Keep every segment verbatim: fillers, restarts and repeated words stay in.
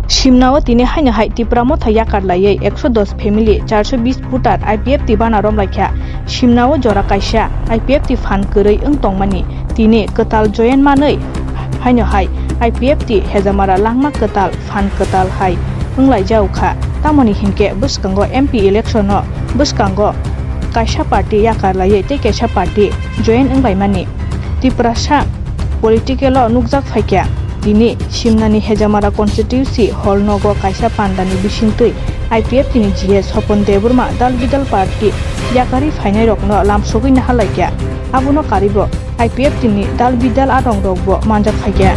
Simnao tini haino hai Tipra Motha yakar laiwi ekso dos family, charso bis voter I P F T bana romlaikha. Simnao jora kaisa I P F T phan kwrwi wng tongmani tini kwtal join manwi haino hai I P F T hejamara langma kwtal phan kwtal hai wnglaijao kha. Tamoni hinkhe bwskango M P election-o bwskango kaisa party yakar laiwi tei kaisa party join wnglaimani Tiprasa political-o nukjak phaikha. Tini Simnani Hejamara constituency hall nogo kaisa pandani bisingtwi I P F T ni G S Hopon Debbarma dal bidal party yakarwi phainairokno lamsogwi nahalaikha. Abono karibo I P F T ni dal bidal adongrokbo manjak phaikha.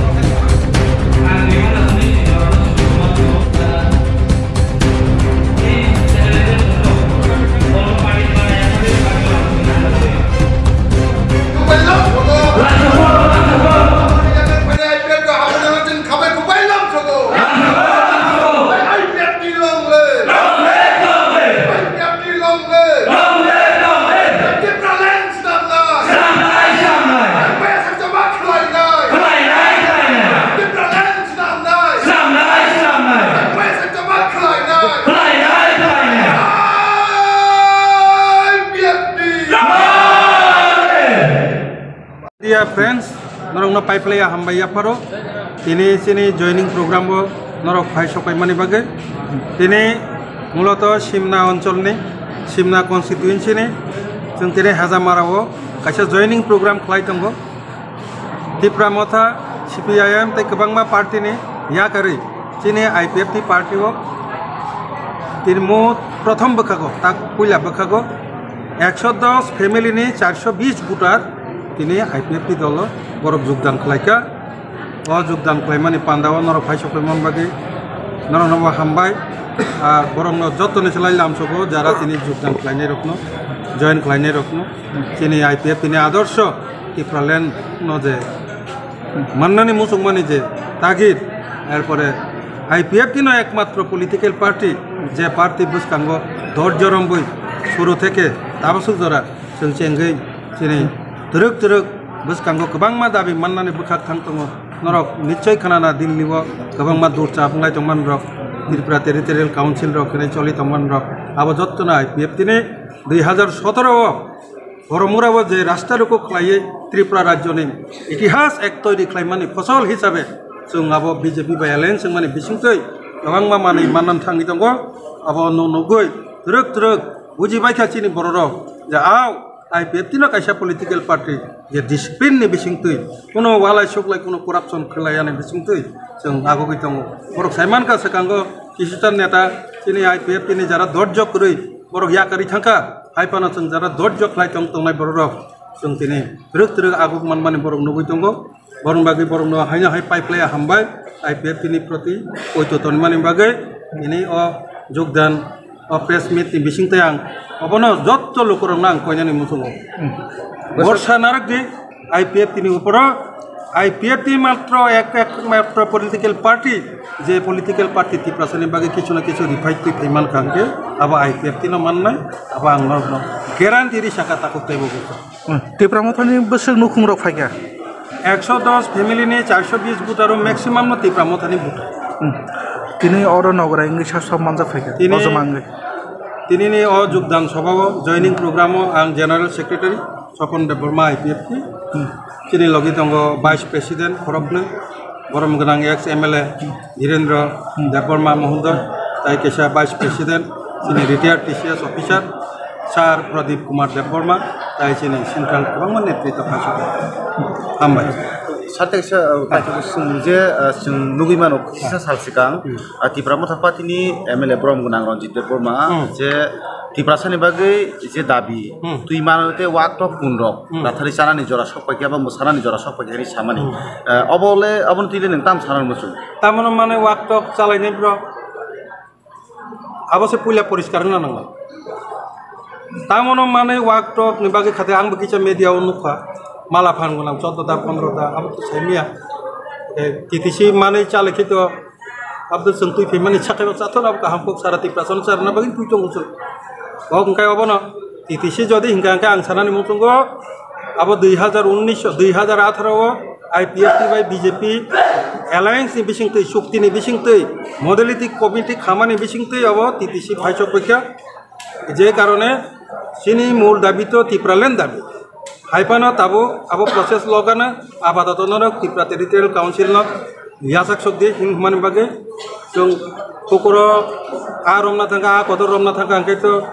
Dear friends, norokno paiplaiya hambai yapharo. Tini chini joining program o norok phai sokaimani bagwi. Tini muloto Simna oncholni, Simna constituency ni chwng tini Hejamara o kaisa joining program khlai tongo. Tipra Motha, C P I M tei kwbangma party ni yakarwi chini I P F T party o tini mo prothom bwkhago, tak puila bwkhago ekso dos family ni charso bis voter tini I P F T dolo borok jogdan khlaikha. O jogdan khlaimani pandao norok phai sokoi man bagwi norokno bo hambai. Ar borokno jottoni slai lamsogo jara tini jogdan khlainairokno, join khlainairokno. Chini I P F T ni adorsho Tipraland no je mannani muchungmani je tagir, erpore I P F T no ekmatro political party, je party bwskango dot jorom bui suru theke tabasuk jora chwng chengwi chini twrwk twrwk bwskango kwbangma dabi mannani bwkhak thang tongo. Norok nichoi khanana Delhi o kwbangma dur chap wnglai tongmani rok, Tripura Territorial Council rok hinwi choli tongmani rok, abo jottono I P F T ni dui hazar sotoro o Boromura o je rasta roko khlaiwi Tripura rajyoni itihas ek toiri khlaimani phosol hisabe chwng abo B J P bai alliance wngmani bisingtwi kwbangma manwi mannan thangwi tongo. Abo no nugwi twrwk twrwk buji baikha chini bororok je ao I P F T no kaisa political party je discipline ni bisingtwi kuno walai suklai kuno corruption khlaiyani bisingtwi chwng agugwi tongo. Borok saimankha swkango kisisa neta chini I P F T ni jara dorjo kwrwi borok yakarwi thangkha. Hai phano chwng jara dorjo khlai tong tongnai bororok chwng tini twrwk twrwk aguk manmani borok nugwi tongo. Borok bagwi borokno haino hai pipe laya hambai I P F T ni proti poito tonmani bagwi tini o jogdan o press meet ni bisingtwi ang obono jotto lukurokno ang koinani muchungo. Borsa narwk di I P F T ni uporo I P F T matro ek ek matro political party je political party Tiprasani bagwi kichu na kichu rifai twi phaiman kha hwnkhe abo I P F T no mannai abo ang norokno guarantee ri saka takhuk teibo bujo. Hmm. Tipra Mothani bwswk nukhung rok phaikha? Ekso dos family ni charso bis voter o maximum no Tipra Mothani voter. Hmm. Tini oro nogorai wngwi sa sab manjak phaikha. Tini, bojoma wngwi. Tini ni o jogdan sabha o joining program o ang general secretary Sopon Debbarma I P F T. Hmm. Chini logi tongo vice president khoroknwi. Borom gwnang ex M L A Dhirendra Debbarma Mohondar, tai kaisa Vice President, chini retired T C S officer, Sir Pradip Kumar Debbarma, tai chini central kwbangma netritw khaisok. Hambai. Sir, teksa, uh, kaisa swngmung je, uh, chwng nugwi mano, kisa sal swkang, uh, Tipra Motha Party ni M L A borom gwnang Ranjit Debbarma, hmm, je Tiprasani bagwi je dabi, hmm, twi mano tei wak tok kun rok, hmm, nathari chanani jora sok paikha ba mwsanani jora sok paikha hinwi samani. Hmm. Eh, obo le, obono twi le nwng tam sana muchung? Tamono manwi wak tok chalainai borok. Abo se puila poriskar wngna nango. Tamono manwi wak tok ni bagwi khate ang bo kisa media o nukha. Mala phan gwnang choddo da, pondro da, abo to saimya. Eh, T T C manwi chalaikhe to Abdul chwng twi phaimani sakai bo chathon abo kaham kok sara Tiprasa no charwna bagwi twi tongo chwng. Kok hwnkhe obono T T C jodi hinkha hinkhe ang sanani muchungo abo dui hazar unnish, dui hazar atharo o I P F T bai B J P alliance ni bisingtwi, chukti ni bisingtwi, modality committee khamani bisingtwi abo T T C phaisok paikha. Je karone chini mul dabi to Tipraland dabi. Haiphano tabuk abo process logana abadoto norok Tripura Territorial Council no yachak sok di himani bagwi chwng kokoro a romna thangkha, a kotor romna thangkha, hwnkhe to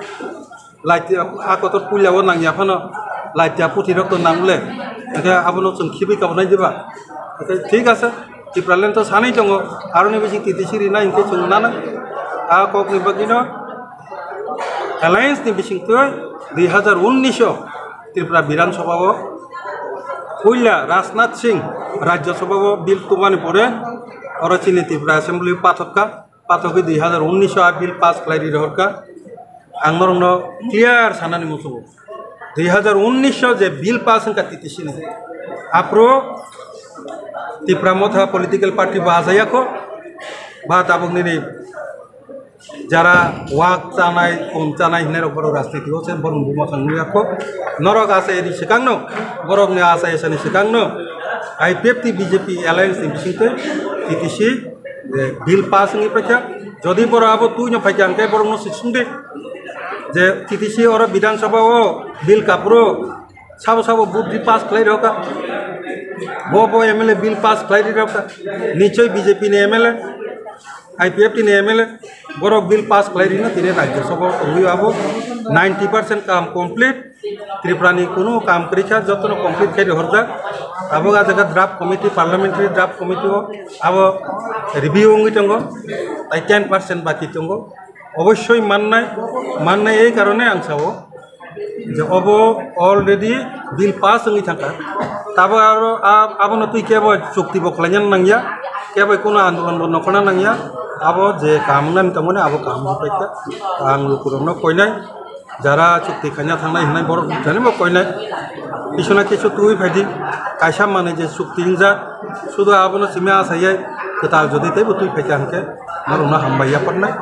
Laitya, a kotor puila o nangya phano, laitya puthi rok to nang le. Hwnkhe abono chwng khibwi kabnai diba? Hwnkhe thik ase, Tipraland to sanai tongo, aroni bising T T C rinai hinkhe chwng nanai. A kokni bagwino alliance ni bisingtwi dui hazar unnish o Tripura Bidhan Sabha o puila Rajnath Singh Rajya Sabha o bill tubani pore oro chini Tripura Assembly pathok kha. Pathogwi dui hazar unnish o a bill pass khlai ri rohorkha. Ang norokno clear sanani muchungo. Dui hazar unnish o je bill pass wngkha T T C ni, aphuru Tipra Motha political party bo achayakho, ba tabuk nini jara wak chanai, kom chanai hinai rok borok rajniti o se borok buma chang nuyakho. Norok achai ni swkang no, borok ni achai achai ni swkang no I P F T B J P alliance ni bisingtwi T T C je bill pass wngwi paikha. Jodi borok abo twi no phaikha, hwnkhe borokno se swngdi je T T C oro Bidhan Sabha o bill kaphuru sabo sabo vote ri pass khlai rokha, bo bo M L A bill pass khlai ri rokha, nichoi B J P ni M L A, I P F T ni M L A, borok bill pass khlai rino tini Rajya Sabha o tongwi abo ninety percent kam complete. Tripura ni kunu kam kwrwi kha, jotono complete khai rihorjak. Abo ah jaga draft committee, parliamentary draft committee o abo review wngwi tongo, tai ten percent baki tongo. Obossoi mannai, mannai ei karone ang sao je obo already bill pass wngwi thangkha. Tabo aro a-, abono twi kebo chukti bo khlaina nangya, kebo kunu andolon bo nokhorna nangya. Abo je kaham wngnani tongmani abo kaham wngwi paikha. Ang lukurokno koinai, jara chukti khaina thangnai hinai borok jani bo koinai. Kisuna kisu twi phaidi, kaisa manwi je chukti wngjak, sudu abono simi asayai kwtal jodi teibo twi phaikha hwnkhe norokno hambai yapharnai.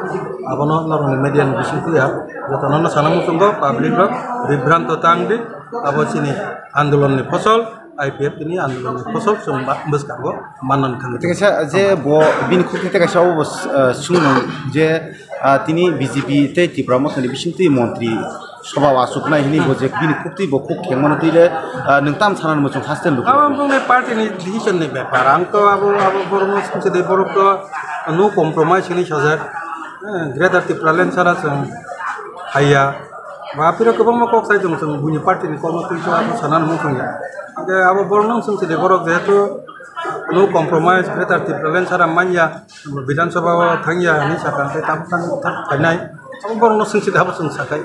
Abono norokni media ni bisingtwi ya jotono sana muchungo public rok bibranto tang di, abo chini andolon ni phosol. I P F T ni andolon ni phosol chwng ba-, bwskango manna thangwi. Tei kaisa je bo bini khukti tei kaisa obo, eh, swngnang je, ah, tini B J P tei Tipra Motha ni bisingtwi montri sabha o achuknai hwnwi bo je bini khukti bo khuk khengmano twi le, ah, nwng tam sanani muchung haste lukha. Abo bongni party ni decision ni bepar. Ang to abo, abo borokno singse de borok to no compromise hwnwi sajak. Eh, Greater Tipraland sara chwng haiya. Ba phiro kwbangma kok sai tongo chwng buini party ni kokno twi to abo sanani muchung ya. Hwnkhe abo borokno chwng chini borok jehetu no compromise, Greater Tipraland sara manya, Bidhan Sabha o thangya hinwi sakha, hwnkhe tabuk tang thak phainai. Abo borokno chwng chini abo chwng sakhai.